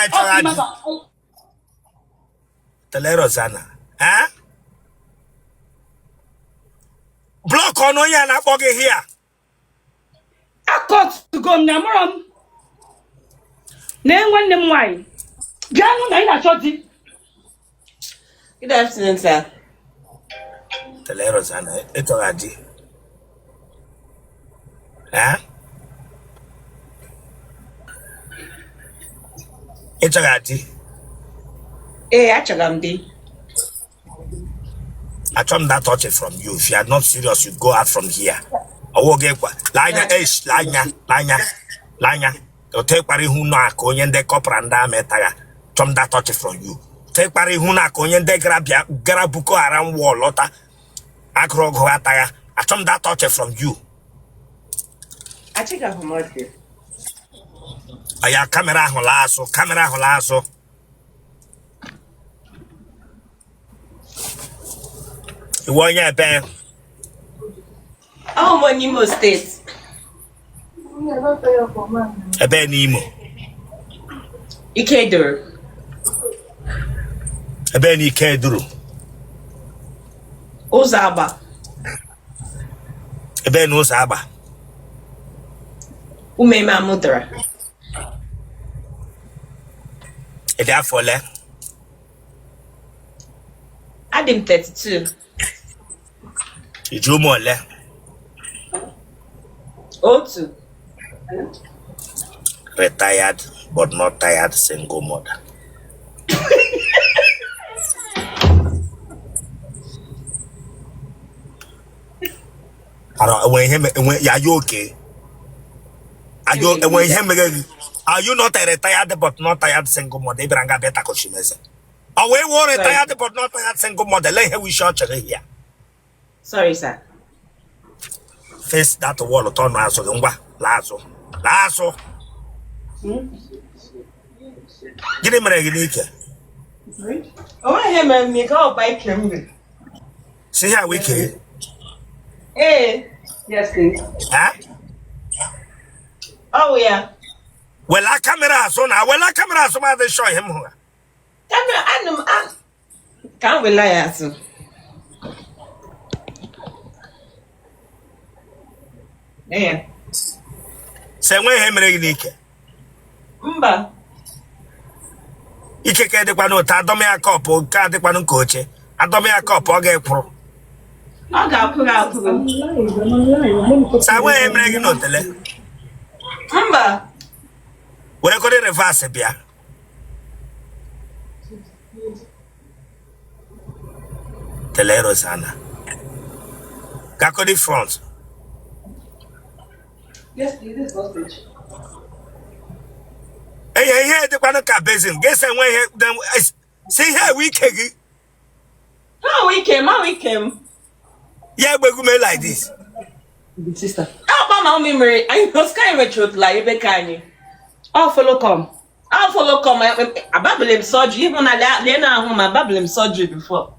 nwaanyị chọrọ di tele Rosanna eh? Block ọnụ onye a na-akpọ gị here. Akọtugo m na amụrọ m na nwanne m nwaanyị bịa nụ na ị na-achọ di. Good afternoon, sir. Tele Rosanna, ị chọrọ di? Eh? Ị chọrọ di? Ee, achọrọ m di. Achọ m that touch from you. If you are not serious, you go out from here. Ọwụ gị kwa. Lee anya, eish, lee anya, lee anya, lee anya. Otu ịkpara ihu nọ ka onye ndị corporal ndị army tagha. Achọ m that touch from you. Otu ịkpara ihu na ka onye ndị gara bịa gara Boko Haram war lọta. Agụrụ ọgụ atagha. Achọ m that touch from you. Achịgahụ m ọchị. Aya camera ahụ laa azụ, camera ahụ laa azụ. Ị wụ onye ebe? Awụ m onye Imo State. Ebe n'Imo? Ikeduru. Ebe n'Ikeduru? Ụzọ Agba. Ebe na Ụzọ Agba? Umeme Amụdara. Ị dị afọ ole? Adị m 32. I ji ụmụ ole? Otu. Retired but not tired single mother. Ara enwe ihe enwe ya ya oke. Are you enwe ihe mere gị? Are you not a retired but not tired single mother? Ị bịara nga bịa takọchi m eze. Ọ wee wụọ retired but not tired single mother. Lee ihe wụ isi ọ chọrọ ya. Sorry, sir. Face that wall turn azụ gị ngwa laa azụ. Laa azụ. Gịnị mere gị n'ike? O nweghị ihe mere m n'ike, ọ bụ ike m riri. Sị ihe a wụ ike gị. Ee. Yes, please. Ha? Ọ wụ ya. Wela camera azụ na wela camera azụ ma dị sure ihe m hụrụ. Camera anụ m ka m wela ya azụ. Ee. Sị enwe ihe mere gị n'ike. Mba. Ike ka dịkwanụ otu adọm ya cup nke adịkwanụ ka oche adọm ya cup ọ ga-ekwuru. Ọ ga-akwụrụ akwụrụ. Sị enwe ihe mere gị n'otele. Mba. Were kọdị reverse bịa. Tele Rosanna. Gakọdị front. Yes, please, this is page. Enye ihe dịkwanụ ka basin ga-esi enwe ihe si ihe ewe ike gị. Ha wụ ike m, ha wụ ike m. Ya egbegwu me like this. Sister. Akpa ma ụmụ mere anyị osika anyị mechiri otula ebe ka anyị. Ọ follow come. Ọ follow come ababele m surgery ịhụ na lee na ahụ ma ababele m surgery before.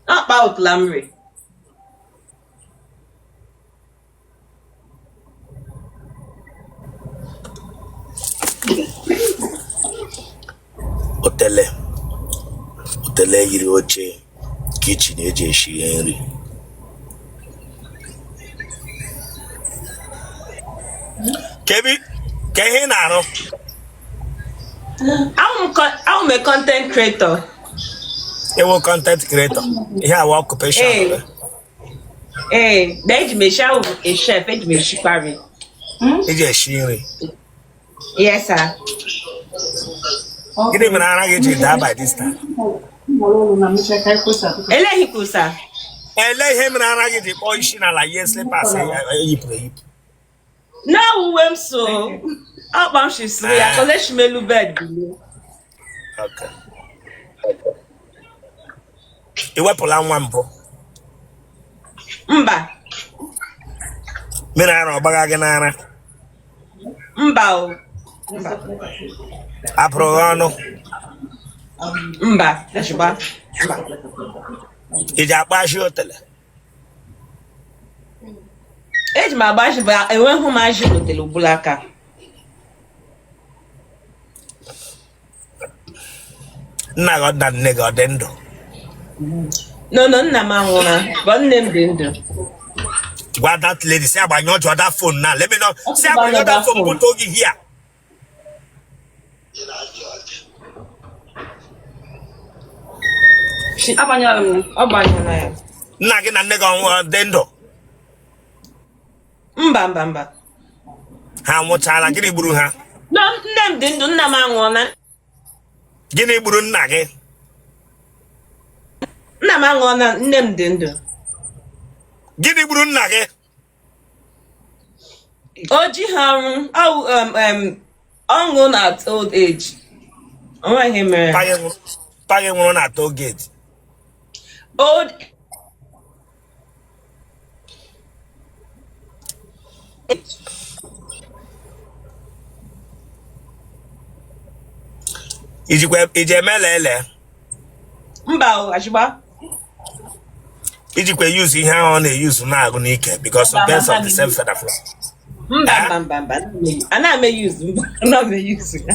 Akpa otula m re. Otele otele yiri oche kitchen eji esi nri. Kebi ka ihe ị na-arụ? Awụ m a content creator. Ị wụ content creator. Ihe a wụ occupation. Ee. Ee, na eji m eshi awụ m a chef, eji m eshikwa nri. Eji eshi nri. Yes, sir. Gịnị mere ara gị ji daa by this time? Elee ihe kwuru, sir? Ele ihe mere ara gị ji kpọọ isi n'ala yie slippers eyipụrụ eyipụ. Na uwe m so ọkpa m shi siri ya ka eshi m elu bed bilie. Okay. Ị wepụla nwa mbụ? Mba. Mmiri ara ọ gbagha gị n'ara? Mba o. Abụrụ gị ọnụ? Mba, ejigba. Mba. Ị ji akpa ajị otele? Eji m agba ajị bụ enweghị m ajị n'otele ugbula aka. Nna gị na nne gị ọ dị ndụ? No, nna m anwụla, but nne m dị ndụ. Gwa that lady si agbanyụọ the other phone na let me know. Ọ Si sị agbanyụọ gbanyụọ that that phone phone. butuo gị here. Agbanyụọla m ya. Ọ gbanyụla ya. Nna gị na nne gị ọ dị ndụ? Mba, mba, mba. Ha anwụchaala? Gịnị gburu ha? No, nne m dị ndụ, nna m anwụọla. Gịnị gburu nna gị? Nna m anwụọla, nne m dị ndụ. Gịnị gburu nna gị? O ji ha ọrụ ọṅụ na at old age. O nweghị mere. Papa gị nwụrụ na toll gate. Old Ijikwa iji eme lele? Mba o, achịgba. Ijikwa use ihe ahụ ọ na-eyuzu na-agụ n'ike because birds of the same feather flock. Mba, mba, mba, mba. Ana m eyuzu, mba, ana m eyuzu ya.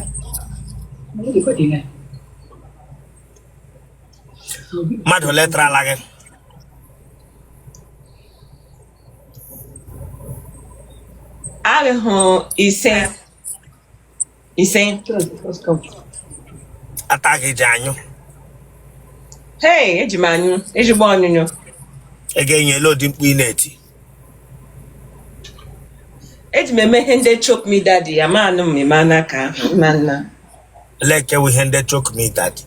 Mmadụ ole tarala gị? Ahụhụ ise. Ise. Ata gị ji anyụ? Hey, eji m anyụ, ezigbo ọnyụnyụ. Ị ga-enye ele ụdị mkpu ị na-eti? Eji m eme ihe ndị choke me daddy, ama anụ m eme n'aka ahụ, ma nna. Lekewe ihe ndị choke me daddy.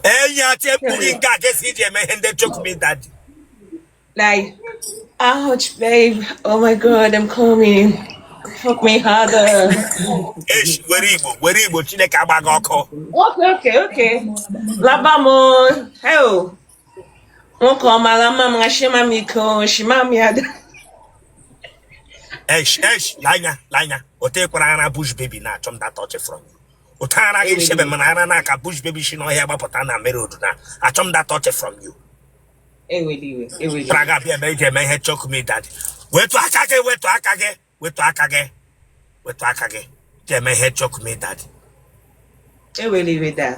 Enyi atie mkpu gị nke a ka esi iji eme ihe ndị choke me daddy. Like, ouch, babe. Oh my God, I'm coming. Fuck me harder. Eshi, were Igbo, were Igbo, Chineke agba gị ọkụ. Okay. Laba m, hell. Nwoke ọma lama m, shima m iko, shima m ya. Esh, esh, lanya, lanya. Ote kwara ara bush baby na achọ m that touch from you. Ote ara gị shebe mana ara na aka bush baby shi n'ọhịa gbapụta na mere odu na achọ m that touch from you. Eweli iwe, eweli iwe. Praga bịa ebe iji eme ihe choke me daddy. Wetu aka gị, wetu aka gị, wetu aka gị, wetu aka gị. Ji eme ihe choke me daddy. Eweli iwe daa.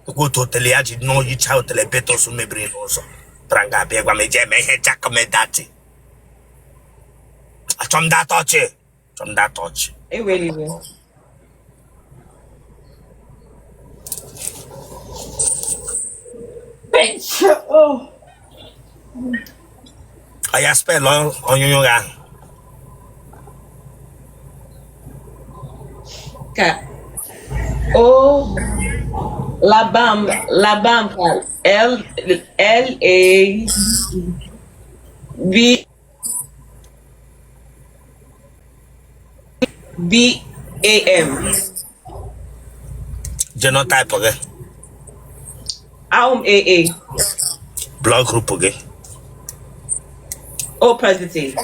Okwu otu otele ya ji n'oyicha otele betos mebiri n'ụzọ. Pranga abịa gwa m eji eme ihe choke me daddy. Achọ m that touch. Achọ m that touch. Eweli iwe. Oya spell onyonyo gị ahụ. Ka O labam labam ka L L A B B A M. Genotype gị? Ahụ m AA. Blood group gị? O positive.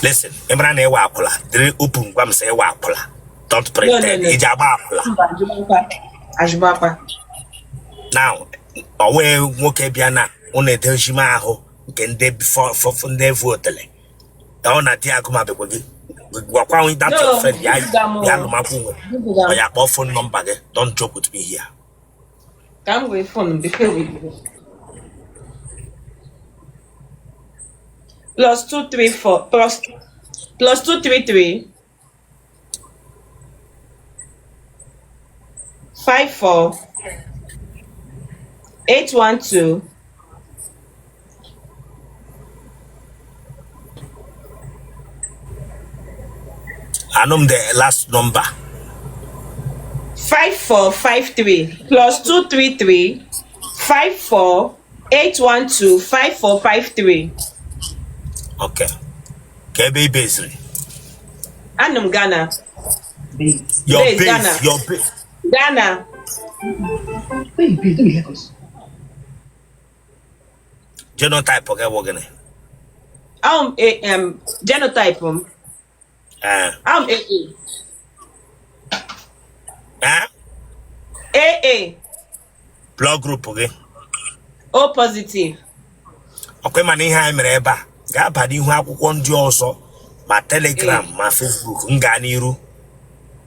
Listen, ị mara na ị wụ akwụla, dịrị open gwa m sị ị wụ akwụla. Don't No, no, pretend. no. Iji agba akwụla? Mba, ajụbakwa. Ajụbakwa. Now, ọ wee nwoke bịa na ụnụ edozime ahụ nke ndị ndị vu otele. Ọ na di agụmabekwe gị gwakwa onye that your No, friend ya buga m. ya alụmakwụ nwe. Buga Ọ m. ya kpọọ phone number gị. Don't joke with me here. Ka m wee phone m before we go. +234 +233 54 812. Anụ m the last number. 5453. +233 54 812 5453. Okay, ka ebe ị beziri? Anọ m Ghana. Your Base, base. Ghana. Your base. Ghana. Where you based? Don't be Lagos. Genotype gị wụ gịnị? Ahụ m AM genotype m. Ee. Ahụ m AA. Ee. AA. Blood group gị? O positive. Ọkwa ịma na ihe anyị mere ebe a ga-aba n'ihu akwụkwọ ndị ọzọ ma Telegram ma Facebook m gaa n'iru?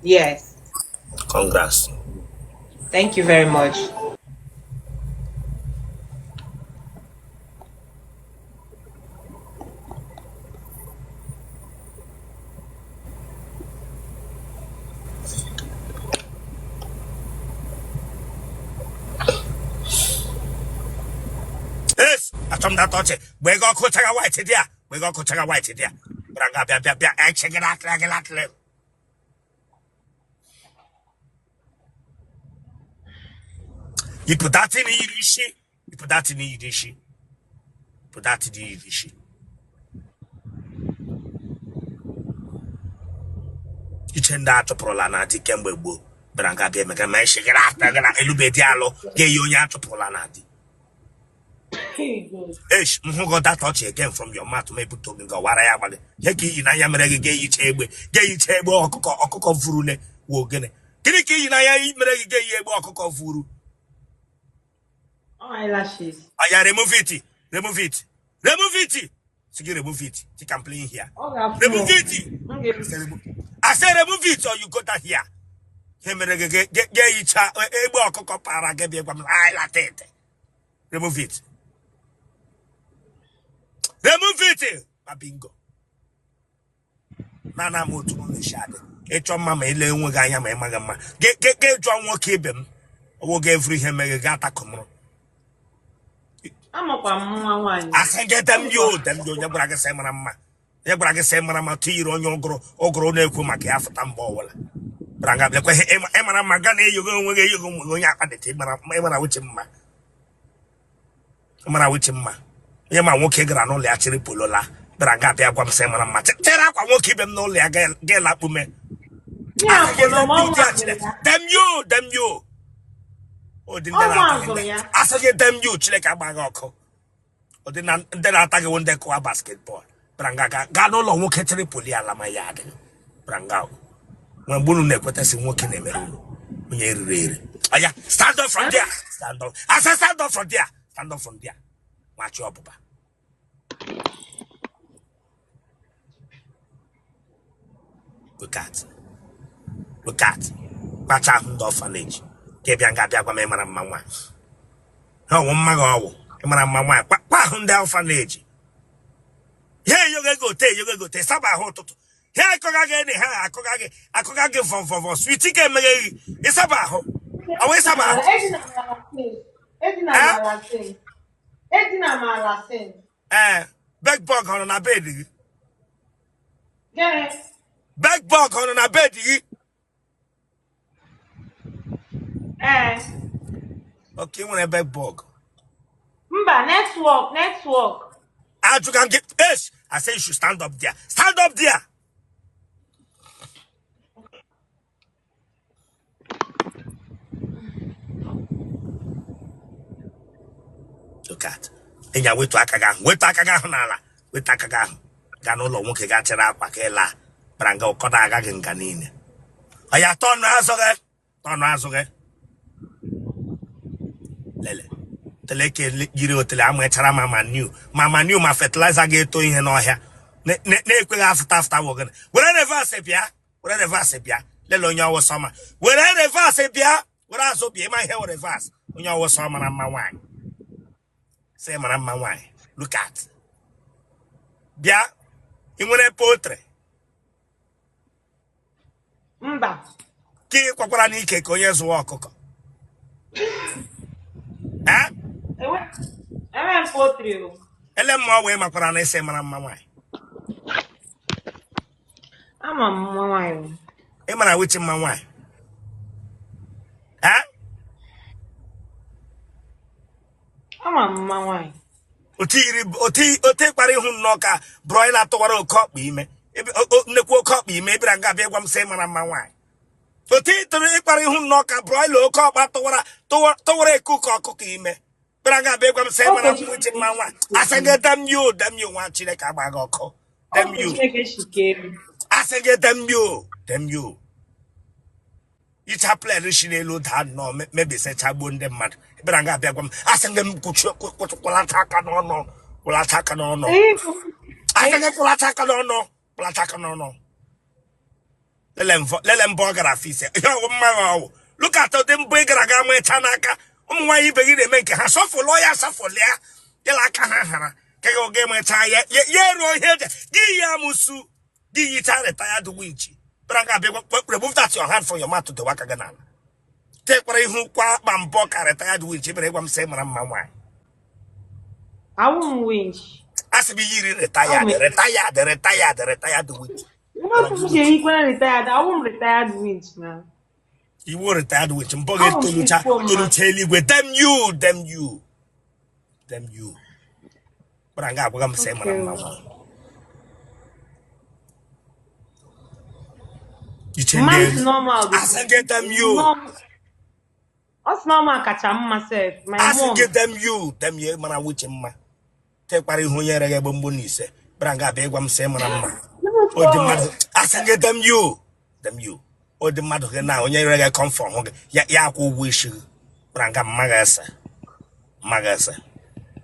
Yes. Congrats. Thank you very much. Yes, achọ m that ọchị gbee gị ọkụ chaga white dị a gbee gị ọkụ chaga white dị a bịara nga bịa bịa bịa eche gị latịrị gị latịrị. Yipụ that thing yiri isi, yipụ that thing yiri isi, yipụ that thing yiri isi. Iche ndị a chụpụrụla na di kemgbe gboo bịara nga bịa emega ma eche gị latịrị gị na elube di alụ ga-eyi onye a chụpụrụla na di. Esh, m hụ that ọchị again from your mouth, ma ebute gị gọwara ya agbalị. Ihe ka iyi n'anya mere gị ga-eyicha egbe, ga-eyicha egbe ọkụkọ ọkụkọ vuru ne wụ gịnị? Gịnị ka iyi n'anya mere gị ga-eyi egbe ọkụkọ vuru? Eyelashes. Oya, remove it, remove it, remove it. Sị gị remove it. Think I'm playing here. Remove it. I say remove it or you go down here. Ihe mere gị ga-eyicha egbe ọkụkọ para gị bịa gwa m eyelashes. Remove it. Remove it. Babingo. Na na m otu m na-esi adị. Ịchọ mma ma ile onwe gị anya ma ị maghị mma. Ge jụọ nwoke ibe m. Ọwụ gị evuru ihe mere gị atakọmụrụ. Amakwa m nwa nwaanyị. Asị gị damn you, damn you, onye gwara gị sị mara mma. Onye gwara gị sị mara mma tiyiri onye ụgụrụ ụgụrụ na-ekwu maka ya fụta mgbe ọbụla. Bịara nga bịakwa ihe ịmara mma ga na-eyogo onwe gị eyogo onwe gị onye akpa dịtị ịmara uche mma. Mara uche mma onye ma nwoke gara n'ụlọ ya chịrị polo la bịara nga bịa gwa m sị mara mma chere akwa nwoke ibe m n'ụlọ ya ga-elakpu me. Damn you, damn you. Ụdị ndị na-ata gị asị gị damn you, Chineke agba gị ọkụ. Ụdị ndị na-ata gị ndị kụwa basketball bịara nga gaa n'ụlọ nwoke chịrị polo ya ala ma ya adịghị bịara nga nwe mgbe unu na-ekweta sị nwoke na-emere unu onye riri eri. Oya, stand up from there. Stand up. I said stand up from there. Stand up from there. Machi ọbụba. Look at. Look at. Kpacha ahụ ndị orphanage. Ka ị bịa nga bịa gwa m ịmara mma nwa. Ha ọwụ mma gị ọwụ ịmara mma nwa kpa ahụ ndị orphanage. Ha eyogo ego ote eyogo ego ote saba ahụ ụtụtụ. Ha akọga gị ene ha akọga gị akọga gị vọvọvọ sweet ka emeghe gị ịsaba ahụ ọwụ ịsaba ahụ. Ee, bedbug ọ nọ na bed gị? Bedbug ọ nọ na bed gị? Ee. Okay, nwere bedbug. Mba, network, network. Ajụga gị, yes, I say you should stand up there. Stand up there. Look at. Ịnya wetu aka gị ahụ, wetu aka gị ahụ n'ala, wetu aka gị ahụ. Gaa n'ụlọ nwoke gaa chere akwa ka ịla bara nga ụkọdọ aga gị nga niile. Oya tọnụ azụ gị, tọnụ azụ gị. Lele. Teleke yiri otele amụchara ma manure ma manure ma fertilizer ga-eto ihe n'ọhịa na-ekweghị afụta afụta wụ gịnị. Were reverse bịa, were reverse bịa. Lele onye ọwụsọ ma were reverse bịa, were azụ bịa. Ịma ihe were reverse onye ọwụsọ mara mma nwaanyị sị mara mma nwaanyị. Look at. Bịa, ị nwere poultry? Mba. Ka ị kwakwara n'ike ka onye zụwa ọkụkọ. Enwe m poultry o. Ele mma ọ wee makwara na ịsị mara mma nwaanyị. Ama m mma nwaanyị. Ị mara wichi mma nwaanyị? Ama m mma nwaanyị. Otu ịkpara ihu nnọọ ka broiler tụwara oke ọkpa ime. Nnekwu oke ọkpa ime ịbịara nga bịa gwa m sị mara mma nwaanyị. Otu ịtụrụ ịkpara ihu nnọọ ka broiler oke ọkpa tụwara ekuku ọkụkọ ime. Bịara nga bịa gwa m sị mara wichi mma nwaanyị. Asị gị damn you, damn you, nwa Chineke agba gị ọkụ. Damn you. Asị gị damn you, damn you. Icha plen si n'elu daa nnọọ mebisachagbuo ndị mmadụ. Bịara nga abịa gwa m asị gị m kwụlata aka n'ọnụ, kwụlata aka n'ọnụ. Asị gị kwụlata aka n'ọnụ, kwụlata aka n'ọnụ. Lele mbọ ọ gara afọ ise. Ihe ọwụ mma gị ọwụ. Look at ụdị mbọ ị gara aga mecha n'aka. Ụmụ nwaanyị ibe gị na-eme nke ha sọfụlụ ya, sọfụlụ ya, ịla aka ha hara ka gị oge mecha ya ya ya eruo ihe eji gị yi amụsụ gị yicha retired winch bịara nga abịa. Remove that your hand from your mouth. Dewe aka gị n'ala. Tekwara ihu kwa akpa mbọ ka retired winch bịara ịgwa m sị mara mma nwaanyị. Awụ m winch. Asị m yiri retired Awụ m retired retired retired winch. Ndị otu m ji eyikwara retired, awụ m retired winch na. Iwu retired winch mbọ Awụ m ga-etolucha ezigbo mma. Tolucha eluigwe. Damn you, damn you, damn you. Bịara nga agwaga m sị mara Okay. mma nwaanyị. Iche Mma ndị m si elu normal dị. asị gị damn you. Ọ sị normal kacha mma sef. My Asị mom. gị damn you, damn you. Mara wuche mma tekwara ihu onye ereghị egbe mgbu na ise bịara nga abịa ịgwa m sị mara mma. Ụdị mmadụ, asị gị damn you, damn you. Ụdị mmadụ gị na onye ereghị comfort hụ gị ya ya akwụ ụgwọ isi gị bịara nga mma gị ese mma gị ese.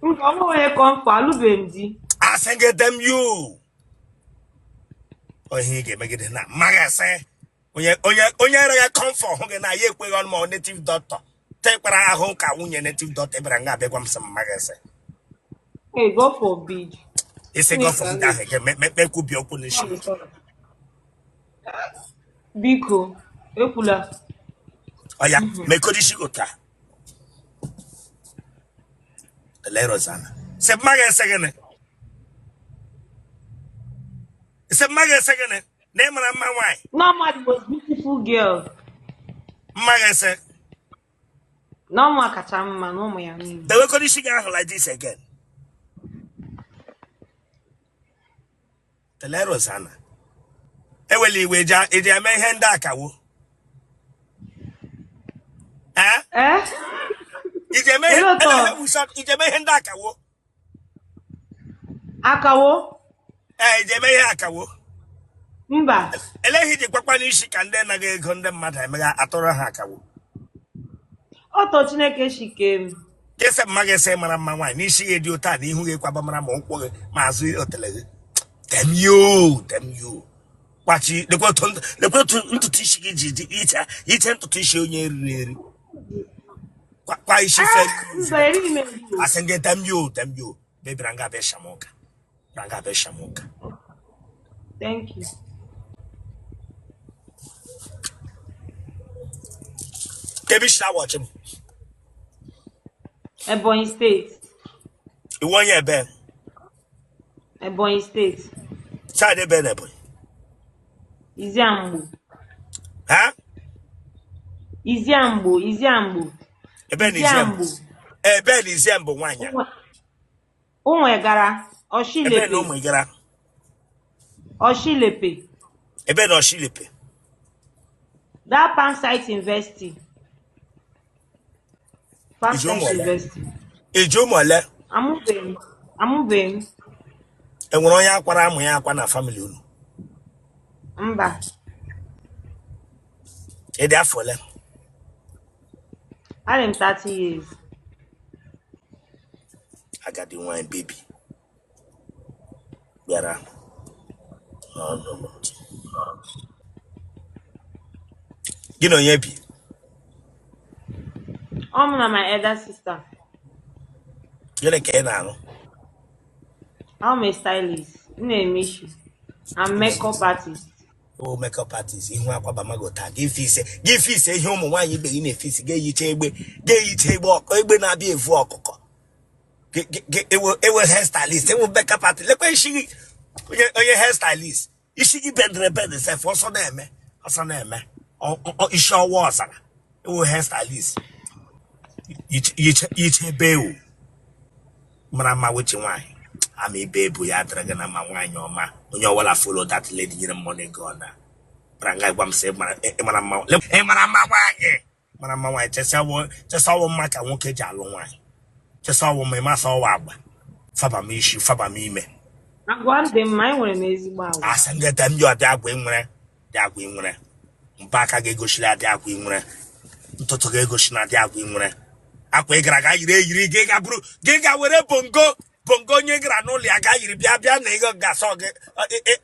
Nke ọ bụghị onye comfort, alụbeghị m di. Asị gị damn you. Ihe ị ga-emegide na mma gị ese onye onye onye ereghị comfort hụ gị na ya ekweghị ọnụ ma ọ native doctor tekwara ahụ ka nwunye native doctor bịara nga abịa gwa m sị mma gị ese. Hey, God forbid. Isi God forbid ahụ gị mekwubi okwu n'isi. Biko, ekwula. Ọya mekọrọ isi gị taa. Ele Rosanna sị mma gị ese gịnị? Sị mma gị ese gịnị na ị mara mma nwaanyị? Normal, the most beautiful girl. Mma gị ese. Normal kacha mma na ụmụ ya niile. Dewekọrọ isi gị ahụ like this again. Tele Rosanna, ewela iwe. Eji eme ihe ndị akawo? Eh? Eh? Iji eme ihe Ele ụtọ. ele ihe iji eme ihe ndị akawo? Akawo? Ee, iji eme ihe akawo? Mba. Ele ihe iji gwakwa n'isi ka ndị naghị ego ndị mmadụ emegha atụrụ ha akawo? Ọtọ Chineke shike m. Kesa mma gị sị mara mma nwaanyị n'isi gị dị otu a na ihu gị kwaba mara ma ụkwụ gị ma azụ otele gị. Damn you, damn you. Kwachi lekwa otu lekwa otu ntutu isi gị ji dị iche iche, ntutu isi onye eriri eri kwa kwa isi fe. Mba, erighị m eri. Asị gị damn you, damn you. Bebira nga abịa shamuka bịara nga abịa shamuka. Thank you. Ebe isi na-awọchị m? Ebonyi State. Iwu onye ebe? Ebonyi State. Side ebe na Ebonyi? Iziamgbo. Ha? Iziamgbo, Iziamgbo. Ebe na Iziambo? Iziamgbo. Ebe na Iziambo nwaanyị a? Ụmụegara, Ebe na Oshilepe. Ụmụ gara? Oshilepe. Ebe na Oshilepe? That Palm Site University. Palm Iji Site ụmụ ole? University. Iji ụmụ ole? Amụbeghị m. Amụbeghị m. Enwere onye akwara amụ ya akwa na family unu? Mba. Ịdị afọ ole? Adị m 30 years. Agadi nwanyị baby bịara n'ọnụ m. Gị na onye bi? Ọ mụ na my elder sister. Gịnị ka ị na-arụ? I'm a stylist. M na-eme isi. I'm makeup artist. O makeup artist, ihu akwa bamago taa gị fise gị fise ihe ụmụ nwaanyị ibe gị na-efisi ga-eyicha egbe ga-eyicha egbe ọkụ egbe na-abịa evu ọkụkọ. Ewe hairstylist, ewe makeup artist, lekwa isi gị, onye onye hairstylist, isi gị bendere bend sef, ọsọ na-eme ọsọ na-eme isi ọwa ọzara. Ewe hairstylist, yicha ebe ewu mara mma wechi nwaanyị ama ibe ebu ya adịrị gị na mma nwaanyị ọma. Onye ọbụla follow that lady nyere m money go na bara nga gwa m sị ịmara mma, ịmara mma nwaanyị, mara mma nwaanyị. Chesa ọwụ mma ka nwoke ji alụ nwaanyị. Chesa ọwụ mma ịmasa ọwụ agba faba m isi faba m ime. Agwa m dị mma, enwere m ezigbo agwa. Asị m gị tem gị ọdị agwa ị nwere dị agwa ị nwere mpa aka ga-egosi adị agwa ị nwere ntụtụ ga-egosi na adị agwa ị nwere akwa ị gara ga yiri eyiri gị ga bụrụ gị ga were bongo bongo onye gara n'ụlọ ya ga yiri bịa bịa na ego ga-asọ gị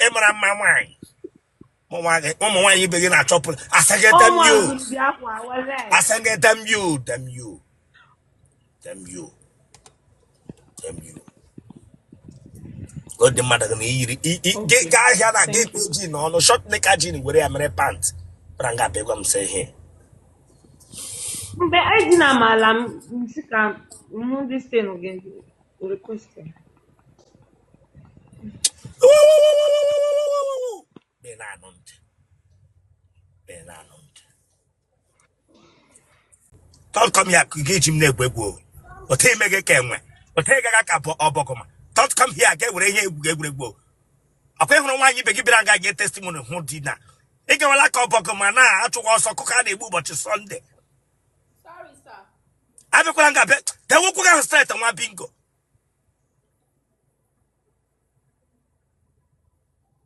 ịmara mma nwaanyị. Ụmụ nwaanyị ibe gị na-achọpụ asị gị damn Ọnwa you zụrụ gị akwa were. Asị gị damn you, damn you, damn you, damn you. Ọ dị mmadụ gị na iyiri gị Okay. gaa ahịa na gị Thank you. kpe jean ọnụ short knicker jean were ya mere pant bara nga bịa gwa m sị ihe. Mgbe edina m ala m sị ka m hụ this thing gị request. Ị na-anụ ntị, ị na-anụ ntị. Don't come here ka iji m na-egwu egwu o. Otu ime gị ka enwe otu ị gaga ka bụ ọbọgụma. Don't come here ga ewere ihe egwu egwuregwu o. Ọkwa ịhụrụ nwaanyị ibe gị bịara nga nye testimony hụ di na ị gawala ka ọbọgụma na-achụkwa ọsọ ọkụkọ a na-egbu ụbọchị Sọnde. Sorry, sir. Abịakwala nga bịa dewe ụkwụ gị ahụ straight nwa bingo.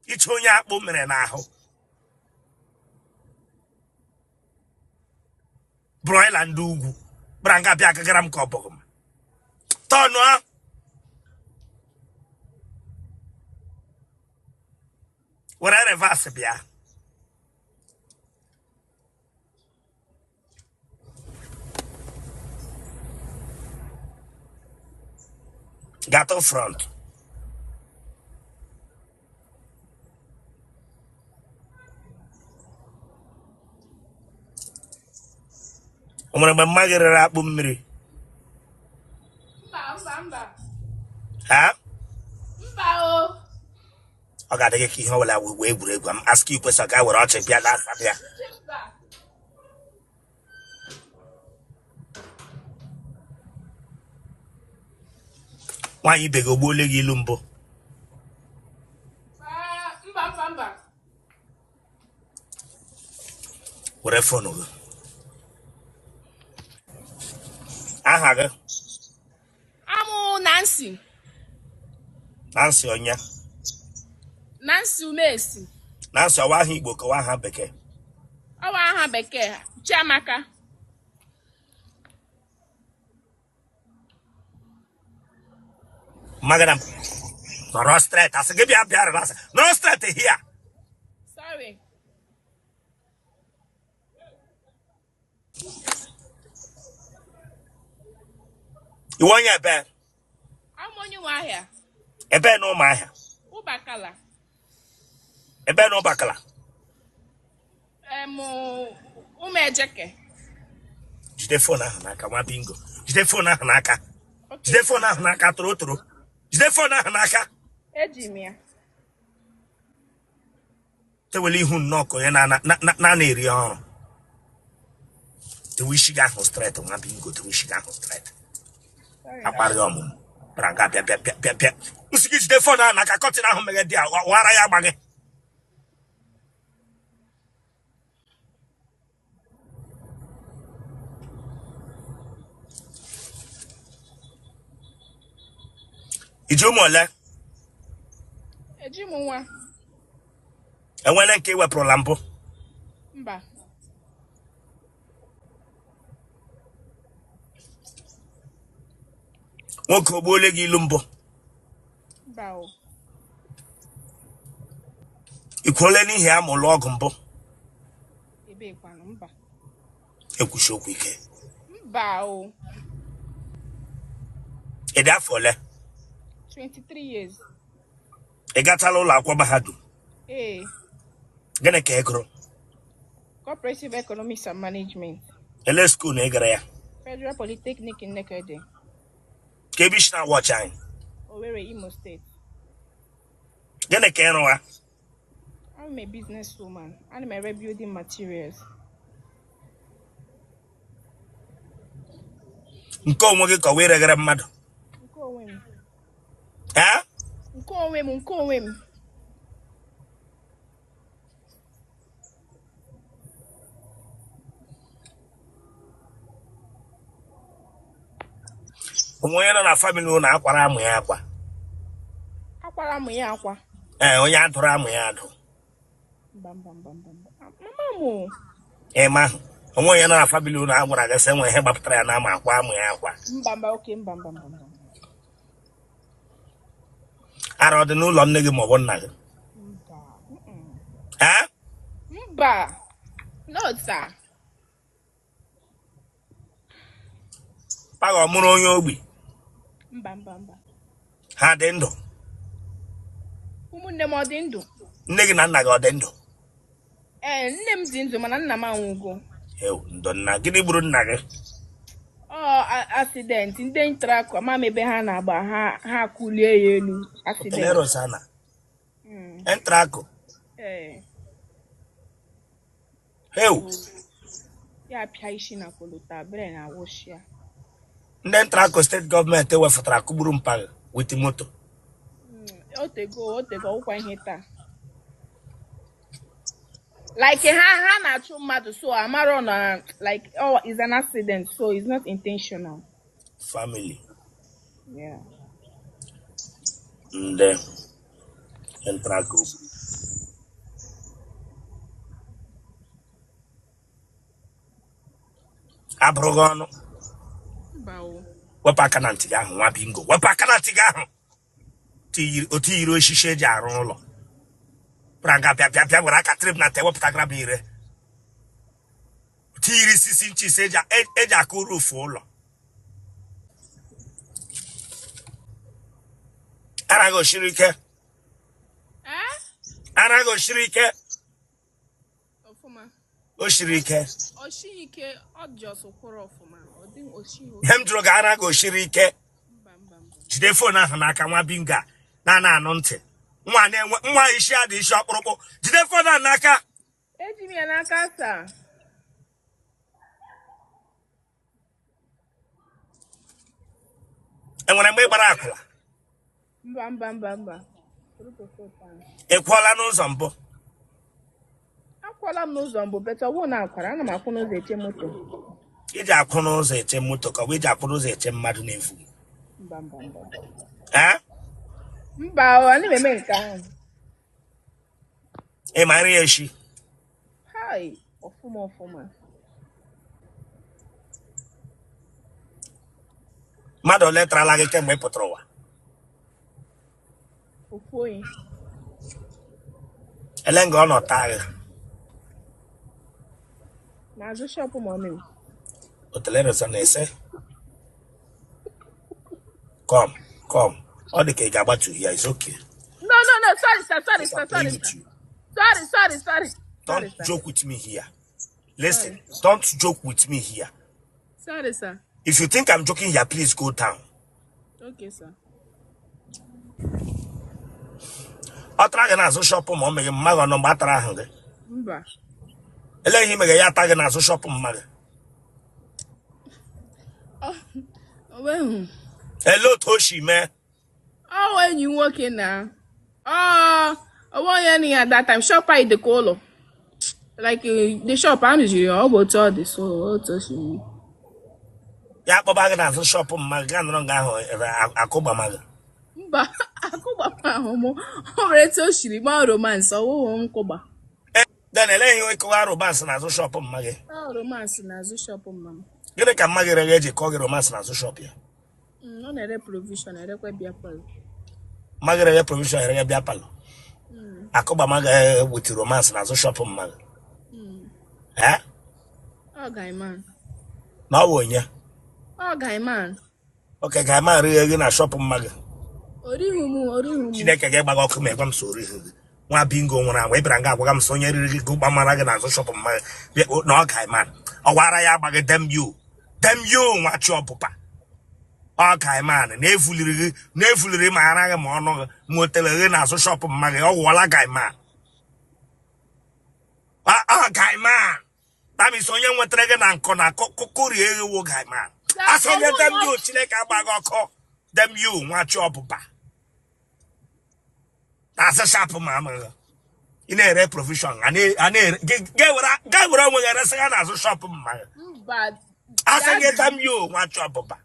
Iche onye akpụ mere n'ahụ broiler ndị ugwu bịara nga bịa agagara m ka ọ bụghị m tọnụ were reverse bịa. Gatụ front. O nwere mgbe mma gị rere akpụ mmiri? Mba, mba, mba. Ha? Mba o. Ọ ga-adị gị ka ihe ọbụla wee egwuregwu m ask you question ka were ọchị bịa na-asa bịa. Mba. Nwaanyị ibe gị o gbuole gị ilu mbụ? Ah, mba, mba, mba. Were phone gị. Aha gị? Amụ Nancy. Nancy onye? Nancy Umesi. Nancy ọwa aha Igbo ka ọwa aha bekee? Ọwa aha bekee. Chiamaka. Magana nọrọ straight asị gị bịa bịa relax nọrọ straight here. Sorry. Ị wụ onye ebe? Amụ onye Ụmụahịa. Ebe na Ụmụahịa? Ụbakala. Ebe na Ụbakala? Ụmụejeke. Jide phone ahụ n'aka nwa bingo. Jide phone ahụ n'aka. Jide phone ahụ n'aka toro toro. Jide phone ahụ n'aka. Eji m ya. Tewele ihu nnọọ ka onye na-eri ọrụ. Tewe isi gị ahụ straight nwa bingo, tewe isi gị ahụ straight. Akparị ọmụmụ bara nga bịa bịa bịa bịa bịa. M sị gị jide phone ahụ n'aka curtain ahụ meghe dị a wara ya agba gị. I ji ụmụ ole? Eji m nwa. Enwere nke ị wepụrụla mbụ? Mba. Nwoke o gbuole gị ilu mbụ? Mba o. I kwuole n'ihi amụ lụọ ọgụ mbụ? Ebekwanụ, mba. Ekwuchi okwu ike. Mba o. Ị dị afọ ole? 23 years. Ị gatala ụlọ akwụkwọ mahadum? Ee. Gịnị ka ị gụrụ? Cooperative Economics and Management. Ele school na ị gara ya? Federal Polytechnic in Nekede. Kee ebe i si na-watch anyị? Owerri, Imo State. Gịnị ka ị rụwa? I'm a businesswoman. Ana m ere building materials. Nke onwe gị ka ọ wee regara mmadụ? Nke onwe m. Ee? Nke onwe m, nke onwe m. O nwe onye nọ na family ụnụ akwara amụ ya akwa? Akwara amụ ya akwa? Ee, onye adụrụ amụ ya adụ. Mba, mba, mba, mba, mba. Mama m o. Ịma ahụ o nwe onye nọ na family ụnụ a gwara gị sị enwe ihe gbapụtara ya n'ama akwa amụ ya akwa? Mba, mba, okay, mba, mba, mba, mba. Ara ọ dị n'ụlọ nne gị maọbụ nna gị? Mba. Mm-mm. Ee? Mba. No, sir. Mpa gị ọ mụrụ onye ogbi? Mba, mba, mba. Ha dị ndụ? Ụmụnne m ọ dị ndụ? Nne gị na nna gị ọ dị ndụ? Ee, nne m dị ndụ mana nna m anwụgo. Ew, ndụ nna. Gịnị gburu nna gị? Ọ accident ndị ENTRACO, ama m ebe ha na-agba ha ha kulie ya elu accident. Otele Rosanna. ENTRACO. Ee. Ew. Ya pịa isi na kolota brain awụshịa. Ndị ENTRACO steeti gọọmenti ewefụtara kụgburu mpa gị with moto. Otego otego ọwụkwa ihe taa. Like ha na-achụ mmadụ so amarọ na like oh it's an accident so it's not intentional. Family. Yeah. Ndị ENTRACO abụrụ gị ọnụ. Mba o. Wepụ aka na ntị gị ahụ, nwa bingo. Wepụ aka na ntị gị ahụ. Otu yiri osisi eji arụ ụlọ pranga. Bịa, bịa, bịa, were aka tiri m na ntị. Ewepụtagara m ire. Otu yiri sisi nchis eji akụ roof ụlọ. Ara gị osiri ike? Eh? Ara gị osiri ike? Ọfụma. O siri ike? O shighi ike, ọ just kwụrụ ọfụma. Ọ dị oshighi. Ihe m jụrụ gị, ara gị osiri ike? Mba, mba, mba. Jide phone ahụ n'aka, nwa bingo a na-ana anụ ntị, nwa na-enwe nwa isi adị isi ọkpụrụkpụ. Jide phone ahụ n'aka. Eji m ya n'aka, sir. Enwere mgbe ị gbara akwụla? Mba, mba, mba, mba. Ị kwụọla n'ụzọ mbụ? Akwụọla m n'ụzọ mbụ, but ọ bụrụ na akwara ana m akwụ n'ụzọ eche moto. Iji akwụ n'ụzọ eche moto ka ọ bụ iji akwụ n'ụzọ eche mmadụ na-efu? Mba, mba, mba. Ee? Mba o, ana m eme nke ahụ. Ị ma nri eshi? Hai, ọfụma ọfụma. Mmadụ ole tarala gị kemgbe ị pụtara ụwa? Ofu onye. Ele nga ọ nọ taa gị? N'azụ shop mummy m. Otele na-ese. Come, come. Ọ dị ka ị ga-agbatu ya. Is okay. No, no, no, sorry, sir, sorry, If sir, I'm sorry, playing sir. with you. Sorry, sorry, sorry. Don't Sorry, sir. joke with me here. Sorry. Listen, don't joke with me here. Sorry, sir. If you think I'm joking here, please go down. Okay, sir. Ọ tara gị n'azụ shop ma ọ meghe mma gị ọnụ mgbe a tara ahụ gị? Mba. Ele ihe imeghe ya ata gị n'azụ shop mma gị? O nweghị. Ele otu o si mee? Ọ enyi nwoke na ọ onwe onye nọ ya that time. Shop anyị dị ka ụlọ. Like the shop arụziri ya, ọ bụ otu ọ dị, so otu o si mee. Ya akpọba gị n'azụ shop mma gị, gaa nọrọ nga ahụ akụgbama gị? Mba, akụgbama ahụ mụ o nwere etu o siri gbaa romance, ọ wụghị nkụgba. Then ele ihe ịkụwa romance n'azụ shop mma gị? Ọ romance n'azụ shop mma m. Gịnị ka mma gị rere eji kọọ gị romance n'azụ shop ya? Ọ na-ere provision, erekwa beer parlour. Mma gị rere provision, ere beer parlour, akụgbama gị with romance n'azụ shop mma gị? Eh? Ọ guyman. Na ọ bụ onye? Ọ guyman. Oke ga-ama righe gị na shop mma gị? Orighị m, orighị m. Chineke ga-egba gị ọkụ ma ịgwa m so orighi gị. Nwa bingo nwụrụ anwụ, ị bịara nga agwaga m sọ onye riri gị gbamara gị n'azụ shop mma gị na ọ guyman. Ọ gwara ya agbaghị. Damn you, damn you, nwa chi ọpụpa. Ọ guyman na-efuliri gị, na-efuliri ma ara gị ma ọnụ gị ma o tere gị n'azụ shop mma gị. Ọ wụọla guyman. Ọ guyman. That means onye nwetara gị na nkọ na kụrie gị wụ guyman. Asị onye, damn you. Chineke agbaghị ọkụ. Damn you, nwa chi ọpụpa. Na-asị shop ma amaghị ị na-ere provision, a na-ere ga were onwe gị eresị ya n'azụ shop mma gị. Mba. Asị gị, Daddy. Damn you, nwa chi ọpụpa.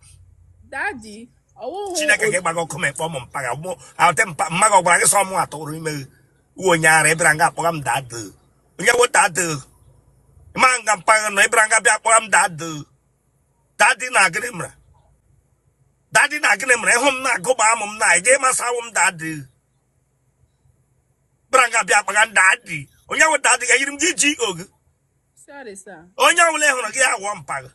Daddy, ọwụhụ. Chineke ga-ịgbaghị ọkụ ma ịkpọ m mpaga mụ ahụte mpa mma gị. Ọ gwara gị sọ mụ atụrụ ime gị uwe onye ara. Ịbịara nga akpọga m daddy. Onye wụ daddy? Ma nga mpaga nọ, ịbịara nga bịa akpọga m daddy. Daddy na gịnị mere? Daddy na gịnị mere? Ịhụ m na-agụgba amụ m na ị ga-ịmasị awụ m daddy. Bịara nga bịa akpọga m daddy. Onye wụ daddy gị? Eyiri m gị ji ogu. Sorry, sir. Onye ọbụla ị hụrụ gị awọ mpa gị.